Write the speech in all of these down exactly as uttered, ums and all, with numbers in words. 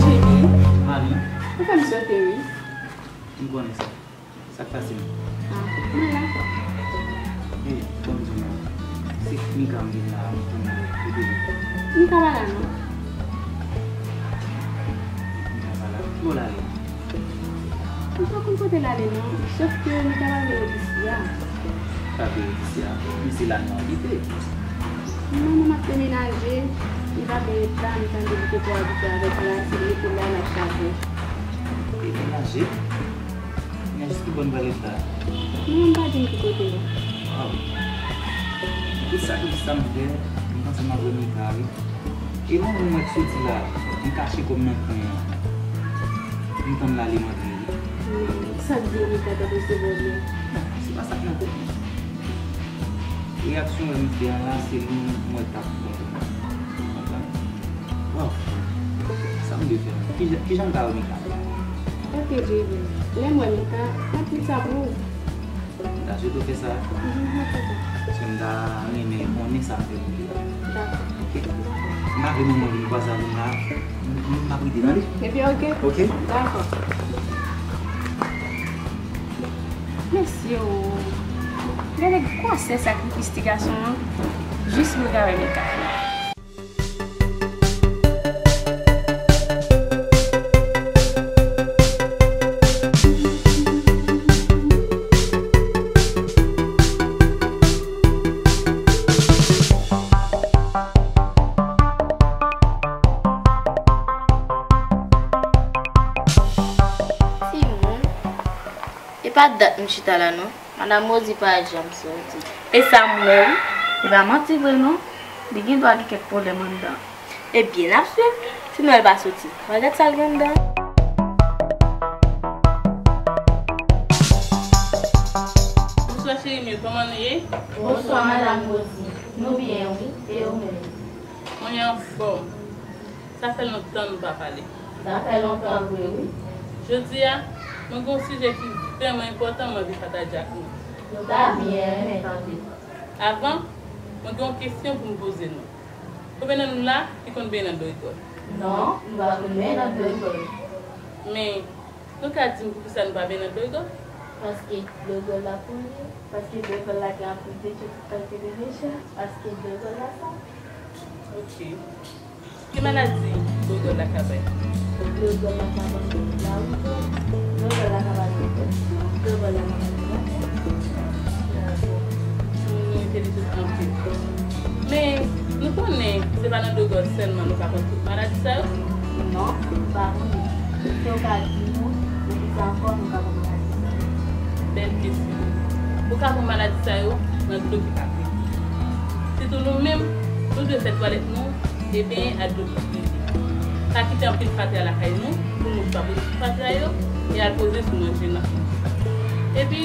Jimmy, mami, ou fè m sote, wi. M konnen sa. Sa k pase menm? Ah, mwen la. Hey, bon di non. Se Mika m vin la, m konnen kote li. Mika pa la non. Mika pa la. Ki bò l ale? M pa konn kote l ale non, sòf ke Mika pa vle rete isi a. Pa vle rete isi a? Men se la nou abite. Non, non, m ap demenaje. Li pa vle ret la, m tande li te pou abite avèk Rachel, mete l la, l ap chaje. Demenaje? Men jis ki bò n pral ret la? Non, m pa di n ki kote non. Waw. Tout sakrifis sa m fè, m panse m ap wè Mika wi. E mwen menm mwen k soti la, m kache kò m nan kwen an. M tann l ale m antre wi. Men sa k di Mika t ap resevwa w byen? Non, se pa sa k nan tèt mwen. Reyaksyon w wè m fè an la, se li m wè k t ap konprann. Konprann? Waw! Sa m dwe fè menm? Kijan, kijan m ka wè Mika? Ok, J V. Lè m wè Mika, m ap di sa pou ou. M ta swete w fè sa. Mhm, m ap fè sa. Paske m ta renmen konnen sa m fè pou li a. Dakò. Ok? M pa vle manman vin kwaze avè m la. M, m, m ap rete, tande? Ebyen, ok. Ok? Dakò. Mesye o! Gade gwosè sakrifis ti gason an, jis pou l ka wè Mika. Timoun, e pa dat m chita la non. Madam Rosie pa janm soti. E sa m wè wi. E pa manti vre non. Li gen dwa gen kèk pwoblèm anndan. Ebyen, n ap swiv. Sinon, l pa soti. Mwen gad sa l gen anndan. Bonswa cheri m yo, kòman nou ye? Bonswa Madam Rosie. Nou byen wi. E ou menm? Mwen anfòm. Sa fè lontan nou pa pale. Sa fè lontan vre wi. Jodi a, mwen gen yon sijè ki vrèman enpòtan mwen anvi pataje ak nou. Nou ta byen renmen tande. Avan, mwen gen yon kesyon pou m poze nou. Konbyen nan nou la ki konn benyen nan dlo rigòl? Non, nou pa konn benyen nan dlo rigòl. Men, nou ka di m poukisa nou pa benyen nan dlo rigòl? Paske dlo rigòl la pou nou. Paske dlo rigòl la gen anpil dechè, tout kalite de dechè. Paske dlo rigòl la sal. Ok. Ki maladi dlo rigòl la ka bay? Dlo rigòl la ka bay lawouze, dlo rigòl la ka bay enfeksyon, dlo rigòl la ka bay maladi. Dakò. Timoun yo entèlijan anpil. Men, nou konnen se pa nan dlo rigòl sèlman nou ka pran tout maladi sa yo? Non, nou pa konnen. Èske w ka di nou poukisa ankò nou ka pran maladi sa yo? Bèl kesyon. Ou ka pran maladi sa yo nan dlo ki pa prete. Sitou nou menm, nou dwe fè twalèt nou e benyen ak dlo ki prete. Pa kite anpil fatra lakay nou pou nou pa poze sou fatra yo e al poze sou manje n ap manje. Epi,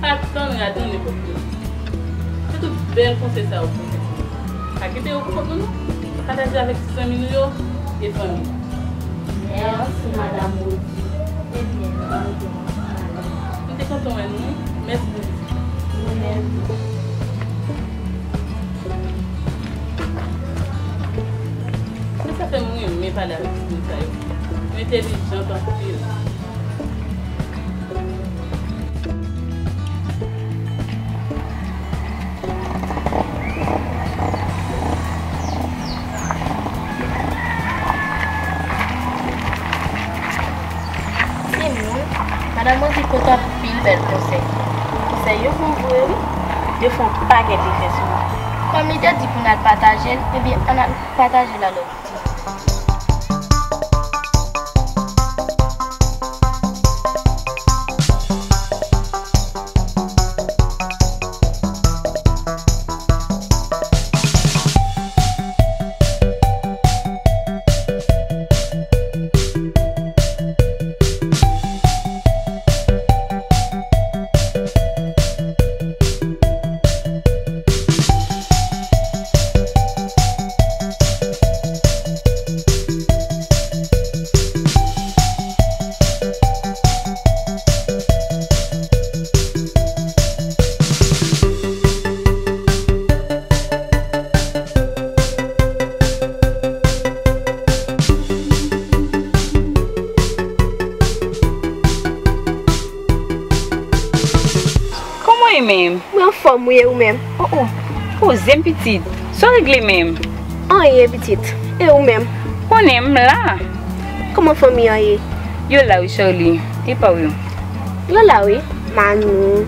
pa tann rad nou nenpòt kote. Se tout bèl konsèy sa yo pou nou. Pa kite yo pou kont nou non. Pataje avèk ti zanmi nou yo e fanmi nou. Mèsi, Madam Rosie. Ebyen, nou pa rete nan ti malè. M te kontan wè nou wi. Mèsi pou vizit la. Nou menm tou. Se sa fè m renmen pale avèk timoun sa yo. Yo entèlijant anpil. Yo fè yon pakèt efè sou mwen. Kòm li te di pou n al pataje l, ebyen, ann al pataje l alò. Kòman w ye menm? Mwen anfòm wi, e ou menm? Oh, oh. Poze m, pitit. Sa w regle menm? Anyen, pitit. E ou menm? Konnen m la. Kòman fanmi an ye? Yo la wi, Charlie. E pa w yo? Yo la wi. Manou.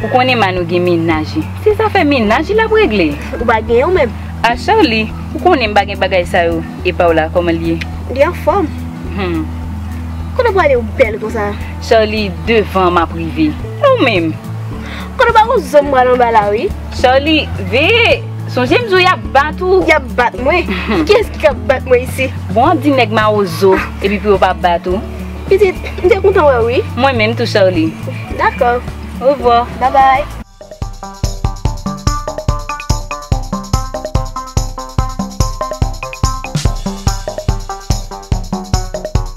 Ou konnen Manou gen mennaj li. Se zafè mennaj li l ap regle. Ou pa genyen ou menm? A, Charlie, ou konnen m pa gen bagay sa yo. E pa w la, kòman l ye? Li anfòm. Hmm. Kote w prale ou bèl konsa? Charlie, devan m ap rive. E ou menm? Kote w pa gon zo m pral anba la wi. Charlie, veye. Sonje m di w y ap bat ou. Y ap bat mwen? Kiyès ki ap bat mwen isi? Bon, w ap di nèg mawozo, epi pou yo pa bat ou. Pitit, m te kontan wè w wi. Mwen menm tou, Charlie. Dakò. Orevwa. Babay.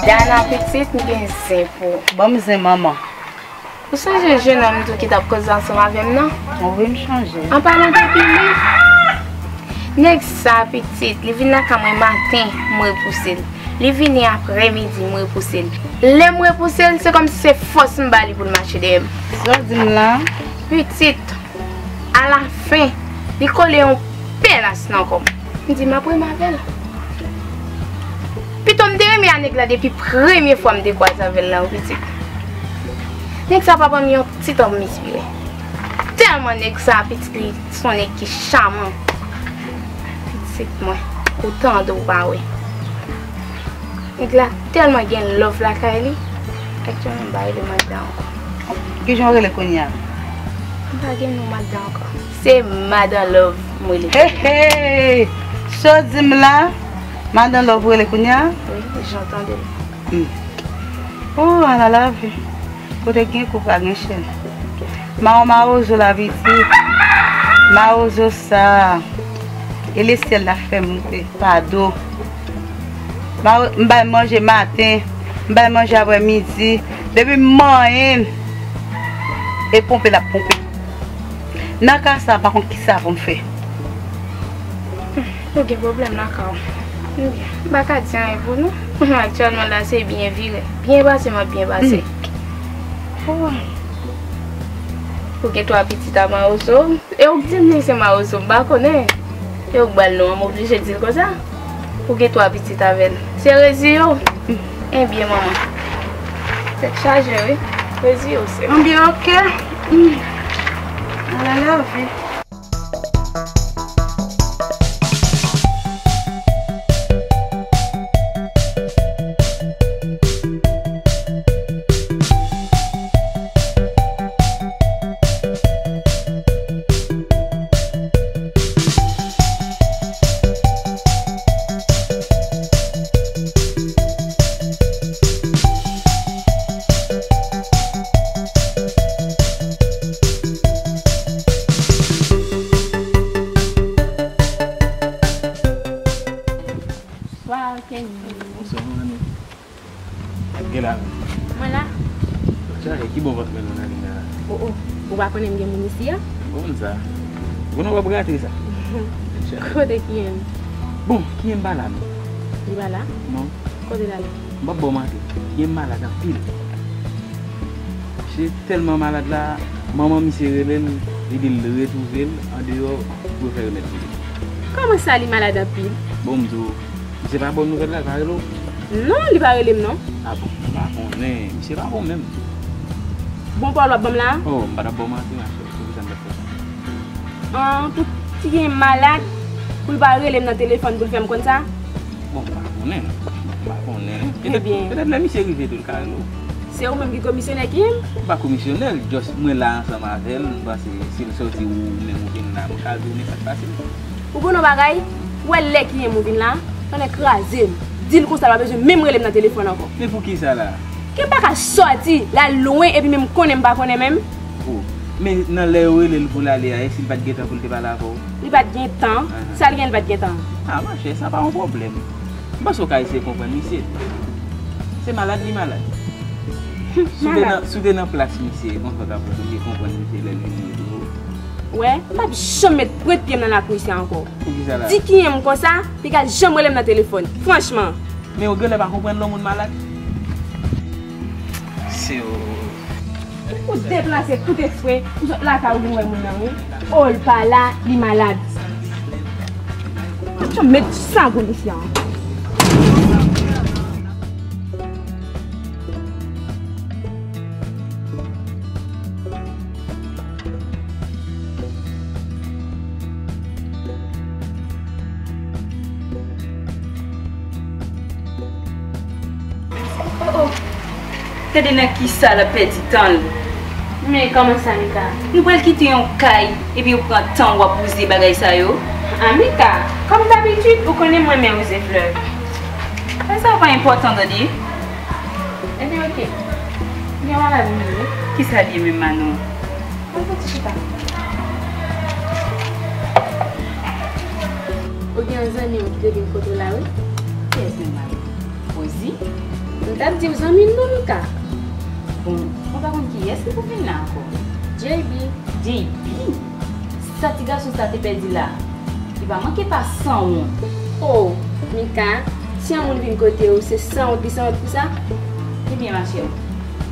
Dana pitit, m gen zen pou ou. Ban m zen, manman. Ou sonje jennonm tou ki t ap koze ansanm avè m nan? Wi, m sonje. An palan de Billy, nèg sa pitit, li vin lakay mwen maten, m repouse l. Li vini aprèmidi, m repouse l. Lè m repouse l, se kòmsi se fòs m ba li pou l mache dèyè m. Sa w di m la? Pitit, alafen, li kole yon pèlas nan kò m. M di m ap renmen avè l. Pito m te renmen a nèg la depi premye fwa m te kwaze avè l la, wi pitit. Nèg sa pa ban m yon ti tan pou m espire. Tèlman nèg sa pitit li se yon nèg ki chaman. Pitit mwen, ou tande ou pa wè. Nèg la tèlman gen love lakay li. Aktyèlman m pa rele madan ankò. Kijan w rele kounye a? M pa gen non madan ankò. Se madan love m rele. Hey, hey! Sa w di m la? Madan love w rele kounye a? Wi, jan w tande l. Hmm. Oh, ala lavi. Kote gen kou pa gen chèn. Mawon mawozo la pitit. Mawozo sa. E lesyèl la fè moute pa do. Mawo-, m bay manje maten, m bay manje aprè midi. Depi m manyen, e ponpe l ap ponpe. Nan ka sa, m pa konn kisa pou m fè. Ou gen pwoblèm nan ka w. M pa ka di anyen pou nou. Aktyèlman la, se byen vire. Byen pase, m ap byen pase. Ou gen twa pitit a mawozo. E ou k di m li se mawozo, m pa konnen. E ou k ba l non an, m oblije di l konsa. Ou gen twa pitit avè l. Se reziye w. Ebyen, manman. Tèt chaje, wi. Reziye w, sè. Ebyen, oke. Ala lavi. Bonswa, Kenny. Bonswa, Mami. Ap gen la menm. Mwen la. Chaje, ki bò w ap mennen w nan liy la? Oh, oh. Ou pa konnen m gen moun isi a? Mwen konn sa. Ou konnen w ap rate sa. Kote Kiyen? Bon, Kiyen pa la non. Li pa la? Non. Kote l ale? M p ap ba w manti. Kiyen malad anpil. Misye tèlman malad la, manman misye rele l, li di l retwouve l andeyò pou yo fè remèd pou li. Kòman sa li malad anpil? Bon, m di w, misye pa ba w nouvèl la, li pa rele w? Non, li pa rele m non. A bon, m pa konnen. Misye pa bon menm. Bon pawòl w ap ban m la a? Oh, m pa t ap ba w manti, machè. Poukisa m t ap fè sa? An, pou Tiyen malad, pou l pa rele m nan telefòn pou l fè m konn sa? Bon, m pa konnen. M pa konnen. Petèt, petèt lè misye rive tou, l ka rele w. Se ou menm ki komisyonè Kiyen m? M pa komisyonè l, just mwen la ansanm avè l, m panse si l sòti ou menm ou vin la, m ka di w nenpòt fasil. Ou konnen yon bagay? Ou wè lè Kiyen m ou vin la, tonnè kraze m. Di l konsa l pa bezwen menm rele m nan telefòn ankò. Men poukisa la? Ke m pa ka sòti, l al lwen, epi menm konnen m pa konnen menm? Oh, men nan lè yo rele l pou l ale a, èske li pa t gen tan pou l te pale avè w? Li pa t gen tan? Sa l gen, li pa t gen tan? Ah, machè, sa pa yon pwoblèm. M panse w ka eseye konprann misye. Se malad li malad. Si w te nan, si w te nan plas misye, konsa w t ap oblije konprann misye lè l vini yo toujou. Wè, m p ap janm met pwent pye m nan lakou isi a ankò. Poukisa la? Di Kiyen m konsa, li ka janm rele m nan telefòn. Franchman. Men yo genlè pa konprann lè yon moun malad. Se yo. Ou deplase tout eksprè, ou sot lakay ou vin wè moun nan, wi. Oh, l pa la, li malad. Met sa gwo mesye an. Oh, oh. Gade nan kisa l ap pèdi tan l. Men kòman sa, Mika? Nou pral kite yon kay, epi ou pran tan w ap wouze bagay sa yo? Ah, Mika, kòm dabitid, ou konnen m renmen wouze flè. Men sa yo pa enpòtan, tande. Ebyen, oke. Gen malad mwen ye. Kisa l ye menm, Manon? Mwen soti chita. Ou gen yon zanmi w ki te vin kote w la, wi. Kiyès menm, Manon? Rosie? M t ap di w zanmi m non, Mika. Bon, mwen pa konn kiyès ki pou vin la ankò. J B. J B? Sa ti gason sa te pèdi la, li pa manke pa sanwont. Oh, Mika, si yon moun vin kote w, se sanwont li sanwont pou sa? Ebyen, machè,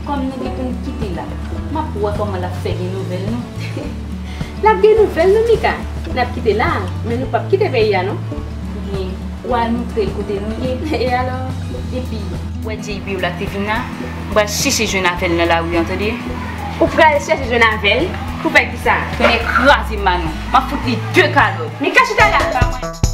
kòm nou gen pou n kite la, m ap wè kòman l ap fè gen nouvèl nou. L ap gen nouvèl nou, Mika. N ap kite la, men nou p ap kite peyi a, non. Ebyen, w al montre l kote nou ye. E alò? Epi, w wè J B w la k te vin la, m pral chèche jwenn avè l nan lari an, tande? Ou pral chèche jwenn avè l? Pou fè kisa? Tonnè kraze m, Manon. M ap fout li de kalòt. Mika, chita la, ba mwen.